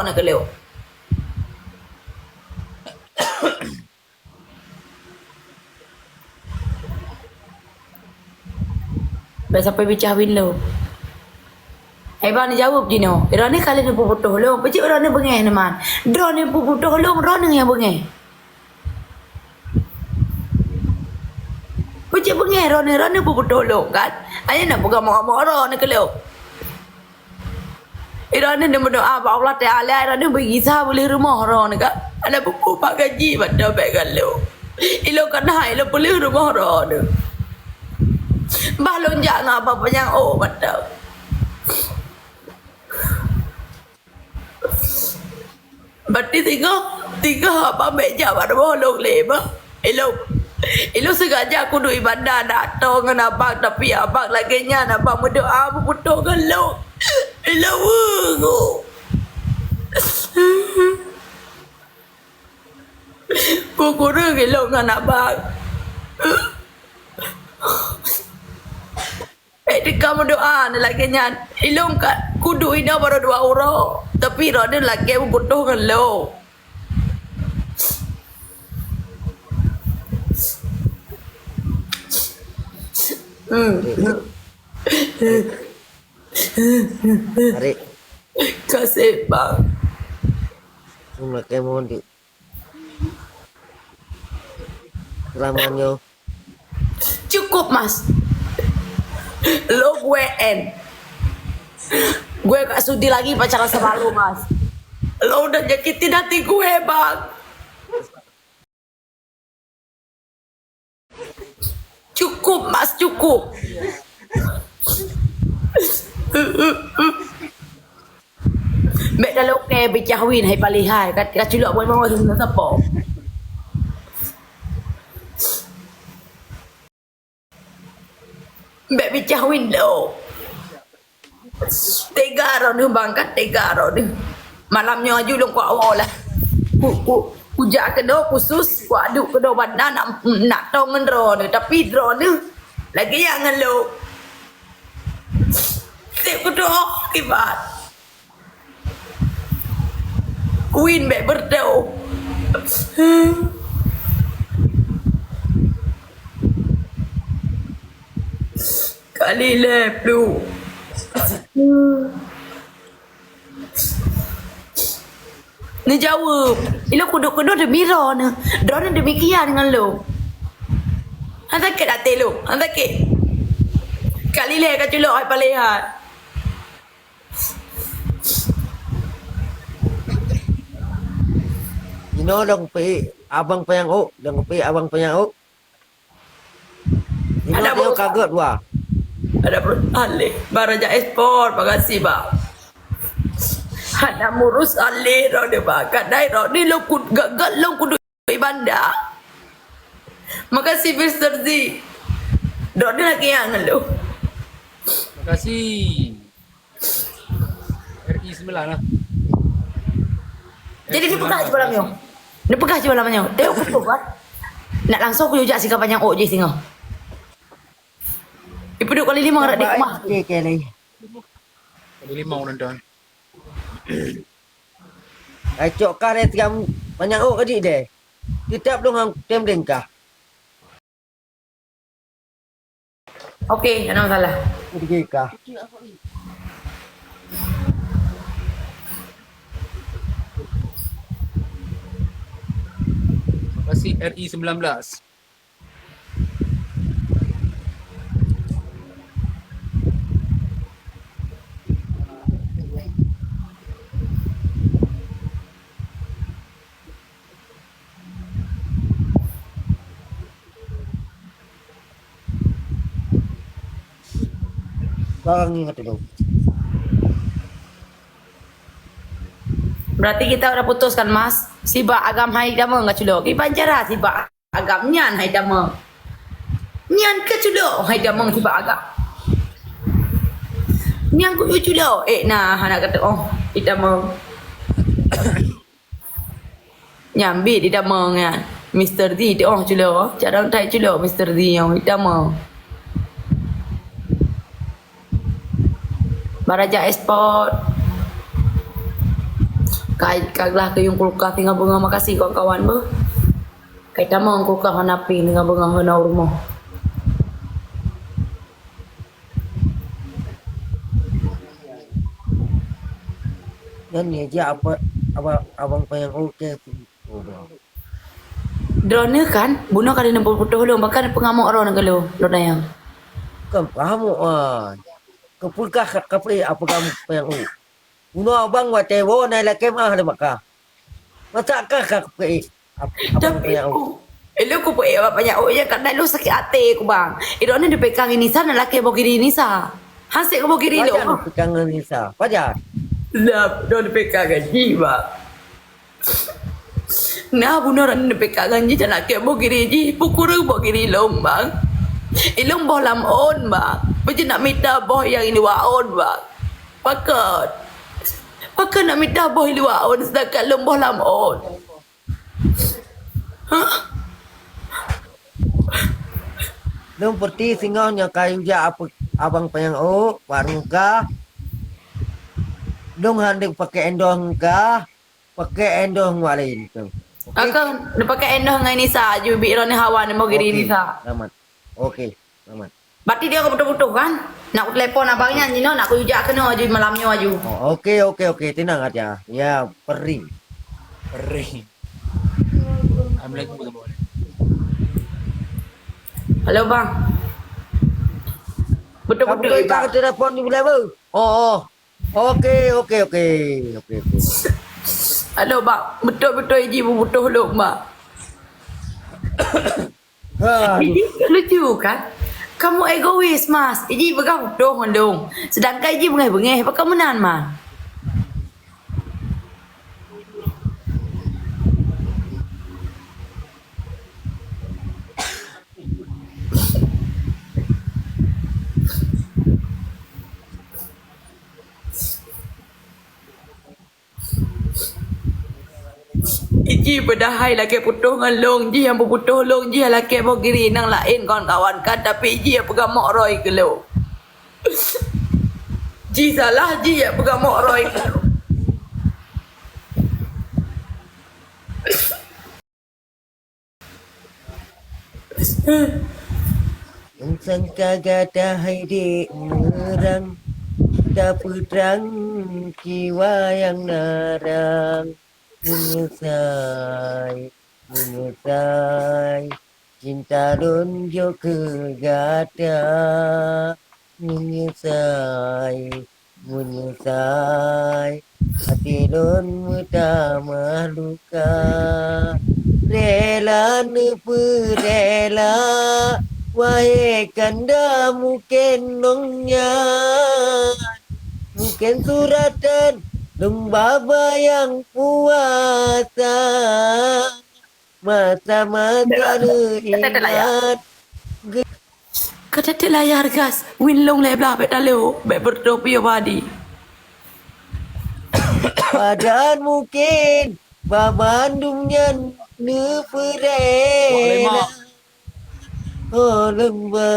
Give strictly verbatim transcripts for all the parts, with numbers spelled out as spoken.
na keu lôn. Bèk sampai bicah win lôn. Hai bang neujaweueb jinoe. Droeneuh ka lheueh neupeuputoh lôn. Peue cit droeneuh beungèh neuman. Droeneuh peuputoh lôn, droeneuh nyang beungèh. Peue cit beungèh droeneuh, droeneuh peuputoh lôn kan. Hanya na peugah meu'oh-meu'oh droeneuh keu lôn. Droeneuh neumeudoa bak Allah Taala, droeneuh beugisa peulheueh rumoh droeneuh ka. Hana peue-peue bak gaji mantong bèk galak. Ilôn ka na, ilôn peulheueh rumoh droeneuh. Bah lôn jak ngon abang panyang ôk mantong. Berarti singoh, singoh abang bèk jak bak rumoh lôn lé bah. Ilôn, ilôn sengaja kuduek ibadah dak tô ngon abang, tapi abang lagèe nyan abang meudoa meuputoh ngon lôn. Ilôn weueh. Kukureueng ilôn ngon abang. Bèk teuka meudoa lagèe nyan. Ilôn ka kuduek inoe barô dua uroe, tapi droeneuh lakèe meuputoh ngon lôn. Hmm. Tarik. Kasih, Bang. Cuma kamu di selama nyo. Cukup, Mas. Lo gue en. Gue gak sudi lagi pacaran sama lo, Mas. Lo udah nyakitin hati gue, Bang. Cukup, Mas, cukup. Bèk dalam ke bicah win hai palihai. Kat, kat culok buat mawar tu sapo. Bèk bicah win lo. Tega droeneuh bang, kan tega droeneuh. Malam nyoe aju lôn kuat woe lah. Ku, ku, kujak keunoe khusus, kuaduk keunoe banda nak, nak tong ngon droeneuh. Tapi droeneuh lagèe nyan ngon lôn. Seb kudoa kiban. Queen bèk beureudoh. Kali lhèe pluek. Neujaweueb. Ilôn kuduek-kuduek demi droeneuh. Droeneuh demikian ngon lôn. Han sakét até lôn. Han sakét. Kali lhèe ka culok hai palihai. Inoe dong pih abang panyang ôk, dong pih abang panyang ôk. Inoe ada tengok bos. Kagok dua. Ada bos. Aleh, Bang Raja Esport, makasih, Bang. Hana murus aleh, droeneuh, Bang. Kadai droeneuh lôn kud-, gagal lôn kudu ibanda. Makasih, Mister Z. Droeneuh lagèe nyan lôn. Makasih. R I sembilan lah. Jadi, neupeugah cit malam nyoe. Neupeugah cit malam nyoe. Tengok pukul, kan? Nak langsung kujak si ka panyang ôk jih singoh. Ipeuduek kali limong rak di rumah. Okey, okey, lagi. Kali limong nonton. Ai cok kah deh tiam panyang ôk kajik deh. Tetap dong hang tem dengkah. Okey, hana masalah. Okey kah. Terima kasih R I sembilan belas. Barang ingat dulu. Berarti kita udah putuskan, Mas. Sibak agam hai dama enggak culok. Kiban cara sibak agam nyan hai dama. Nyan ke culok hai dama sibak agam. Nyan ku culok. Eh, nah, anak kata, oh, idama. Nyambi di damong nyan. Mister D di oh culo. Carang tai culo Mister D nyong di damong. Baraja Esport. Ka, ka glah keu yum kulkas singoh beungoh, makasih kawan-kawan beuh. Ka tamong kulkas hana pih singoh beungoh hana u rumoh. Nyan ya, jak apa, abang, abang panyang oke. Droeneuh kan, bunoe ka lheueh neupeutoh lôn, pakon peungamok droeneuh keu lôn, lôn tanyong. Kon peungamok, ah. Keupeugah ka, ka peue apa kamoe panyang u. Bunoe abang watèe woe na lakèe meu'ah lé Makkah. Masa kah ka kupeue? Ap-, apa Tapi, panyang u? Oh, eh, lôn kupeue, apa panyang u, ya, kadang lôn sakét até ku, bang. Eh, droeneuh neupeuka ngon Nisa, na lakèe boh giri Nisa. Hasé boh giri lôn. Pajan neupeuka ngon Nisa? Pajan? Dah, dah neupeuka ngon jih, bang. Nah, bunoe droeneuh neupeuka ngon jih, na lakèe boh giri jih. Peue kureueng boh giri lôn, bang. Eh, lôn boh lam ôn, bang. Peue jeuet nak mita boh nyang i luwa ôn, bang. Pakon? Pakon nak mita boh i luwa ôn, seudangkan lôn boh lam ôn? Hah? Lôn peureulèe singoh nyoe ka yue jak ape-, abang panyang u, bak rumoh kah. Lôn han deuh pakè endoh ngon kah, pakè endoh ngon ureueng laén tu. Oke? Pakon, neupakè endoh ngon Nisa, aju bit droeneuh hawa neumoh giri Nisa. Oke, selamat. Oke. Selamat. Berarti dia ka putôh-putôh kan? Nak kutelepon abang nyan jinoe, nak kuyue jak keunoe aju malam nyoe aju. Oh, oke, oke, oke. Tenang aja. Ya, pering. Pering. Assalamualaikum, Bang. Halo, bang. Betul-betul, kamu bang. Telepon di bulan apa? Oh, oh. Oke, oke, oke. Oke, oke. Halo, bang. Betul-betul iji putôh lôn, bang. Aduh. Iji lucu kan? Kamu egois, Mas. Iji peugah putôh ngon lôn. Sedangkan iji beungèh-beungèh, pakon meunan, Man? Iji padahai lakèe putôh ngon lôn, jih nyang putôh lôn, jih nyang lakèe boh giri nyang laén kawan-kawan kan, tapi iji nyang peugamok roi keu lôn. Jih salah, jih nyang peugamok roi keu lôn. Meusangka gata hai dek meurang, tapeutrang kiwa nyang narang. Meunyeusai, meunyeusai, cinta lôn jok keu gata. Meunyeusai, meunyeusai, até lôn meutamah luka. Rela neupeurela, wahé kanda mungken nong nyan. Mungken suratan lôn ba-ba nyang puasa. Masa-masa neuingat. Ka teuteuk layar gas, win lôn lhèe blah bèk talo, bèk beureutoh piôh badi. Padahai mungken banmandum nyan neupeurela. Oh, lôn ba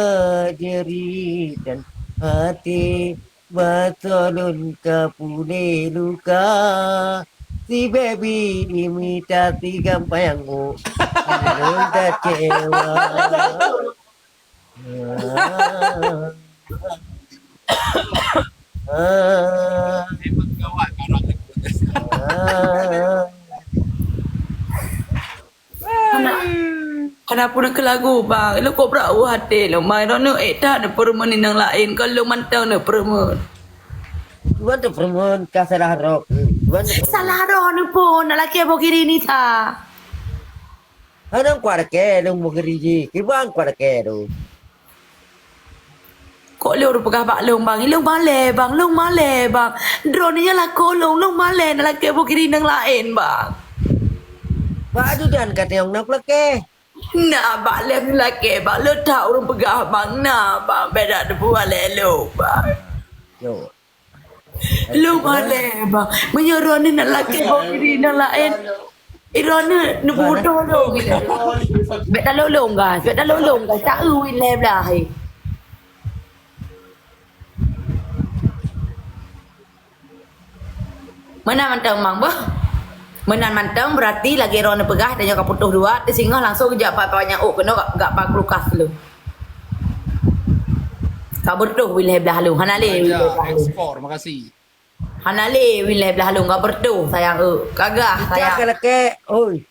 jeuritan até. Basoe lôn ka puléh luka, si baby imita si gampang, oh, lôn kecewa. Ah. Ah. Ah. Hana, hana pun keu lagu, bang. Lôn kok brat u até lôn, bang. Droeneuh ék that neupeurumeuen inong laén, kon lôn mantong neupeurumeuen. Cuman teupeurumeuen ka salah droe. Cuman teupeurumeuen. Salah droeneuh pun, nak lakèe boh giri Nisa. Hana kuat lakèe lôn boh giri jih. Kiban kuat lakèe tu. Kok lôn peugah bak lôn, bang, lôn malèe, bang, lôn malèe, bang. Droeneuh nyan lakoe lôn, lôn malèe, nak lakèe boh giri nyang laén, bang. Bak dudan ka teuh na peulakèe. Na bak lôn lakèe, bang, lôn that ureueng peugah, bang, na, bang, beda teupeu malèe lôn, bang. Yo. Lôn malèe, bang. Meunyoe droeneuh nak lakèe boh giri nyang laén, eh, droeneuh neupeutoh lôn. Bèk talolong, guys. Bèk talolong, guys. Taeu win lhèe blah, eh. Mana mantong mang beuh? Meunan mantong, berarti lagèe droeneuh peugah, tanyoe ka putôh dua, teusingoh langsung geujak bak Pak Nyak Uk keunoe, gak, gak bak kulkas lôn. Ka beureutoh wileh blah lôn. Hana lé wileh blah lôn. Ekspor, makasih. Hana lé wileh blah lôn, ka beureutoh sayang, eh. Ka gah sayang. Ka lakèe, oi.